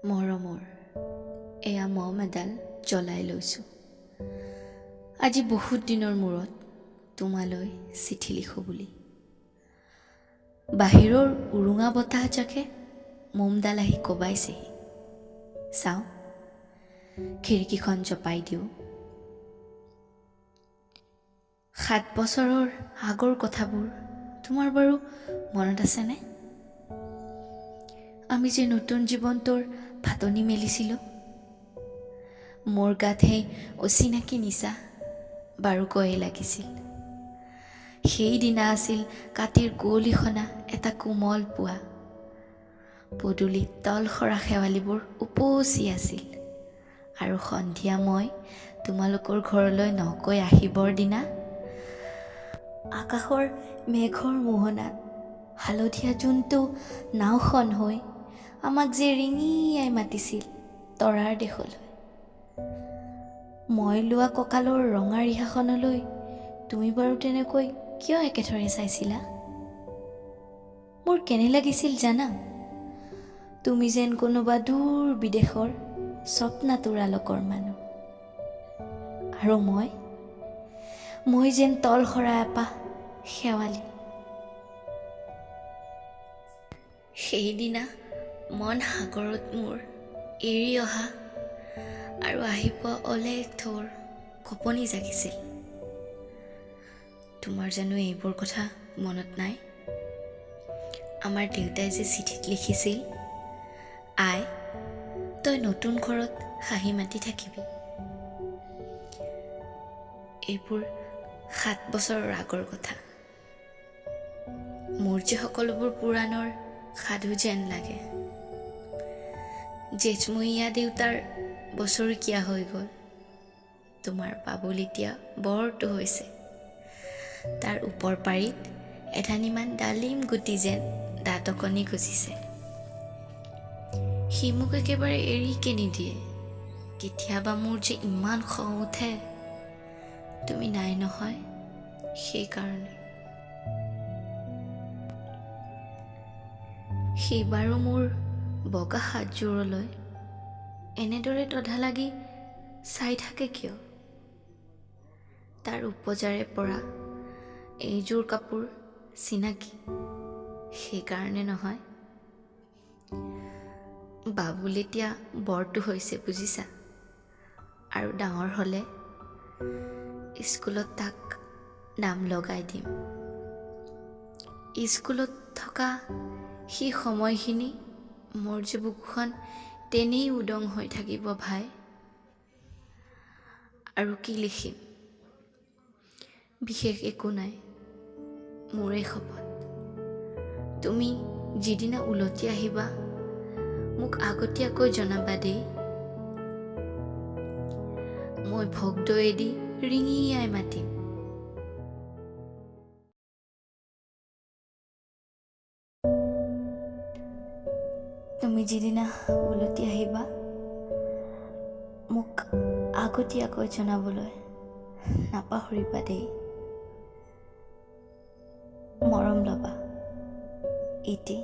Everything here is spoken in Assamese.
মৰমৰ এয়া মম এডাল জ্বলাই লৈছোঁ। আজি বহুত দিনৰ মূৰত তোমালৈ চিঠি লিখোঁ বুলি। বাহিৰৰ উৰুঙা বতাহজাকে মোমডাল আহি কোবাইছেহি। চাওঁ, খিৰিকীখন জপাই দিওঁ। 7 বছৰৰ আগৰ কথাবোৰ তোমাৰ বাৰু মনত আছেনে? আমি যে নতুন জীৱনটোৰ ফাটনি মেলিছিলোঁ। মোৰ গাত সেই অচিনাকি নিচা বাৰুকৈয়ে লাগিছিল। সেইদিনা আছিল কাতিৰ কুঁৱলীসনা এটা কোমল পুৱা। পদূলিত তলসৰা শেৱালিবোৰ উপচি আছিল আৰু সন্ধিয়া মই তোমালোকৰ ঘৰলৈ নকৈ আহিবৰ দিনা আকাশৰ মেঘৰ মোহনাত হালধীয়া জোনটো নাওখন হৈ আমাক যে ৰিঙিয়াই মাতিছিল তৰাৰ দেশলৈ। মই লোৱা কঁকালৰ ৰঙা ৰিহাখনলৈ তুমি বাৰু তেনেকৈ কিয় একেথৰে চাইছিলা? মোৰ কেনে লাগিছিল জানা? তুমি যেন কোনোবা দূৰ বিদেশৰ স্বপ্নাতুৰা লোকৰ মানুহ আৰু মই যেন তলসৰা এপাহ শেৱালি। সেইদিনা মন সাগৰত মোৰ এৰি অহা আৰু আহি পোৱা অলেখ ঢৌৰ কঁপনি জাগিছিল। তোমাৰ জানো এইবোৰ কথা মনত নাই? আমাৰ দেউতাই যে চিঠিত লিখিছিল, আই তই নতুন ঘৰত হাঁহি মাতি থাকিবি। এইবোৰ 7 বছৰৰ আগৰ কথা। মোৰ যে সকলোবোৰ পুৰাণৰ সাধু যেন লাগে। জেঠমহীয়া দেউতাৰ বছৰেকীয়া হৈ গ'ল। তোমাৰ বাবুল এতিয়া বৰটো হৈছে। তাৰ ওপৰ পাৰিত এধানিমান ডালিম গুটি যেন দাঁত অকণি গজিছে। সি মোক একেবাৰে এৰিকে নিদিয়ে। কেতিয়াবা মোৰ যে ইমান খং উঠে, তুমি নাই নহয়, সেইকাৰণে। সেইবাৰো মোৰ বগা সাজযোৰলৈ এনেদৰে তধা লাগি চাই থাকে কিয়? তাৰ উপজাৰে পৰা এইযোৰ কাপোৰ চিনাকি, সেইকাৰণে নহয়। বাবুল এতিয়া বৰটো হৈছে বুজিছা, আৰু ডাঙৰ হ'লে স্কুলত তাক নাম লগাই দিম। স্কুলত থকা সেই সময়খিনি মোৰ যে বুকুখন তেনেই উদং হৈ থাকিব ভাই। আৰু কি লিখিম, বিশেষ একো নাই। মোৰে শপত, তুমি যিদিনা উলটি আহিবা মোক আগতীয়াকৈ জনাবা দেই। মই ভোগ দৈয়েদি ৰিঙিয়াই মাতিম। তুমি যিদিনা উলটি আহিবা মোক আগতীয়াকৈ জনাবলৈ নাপাহৰিবা দেই। মৰম ল'বা। ইতি।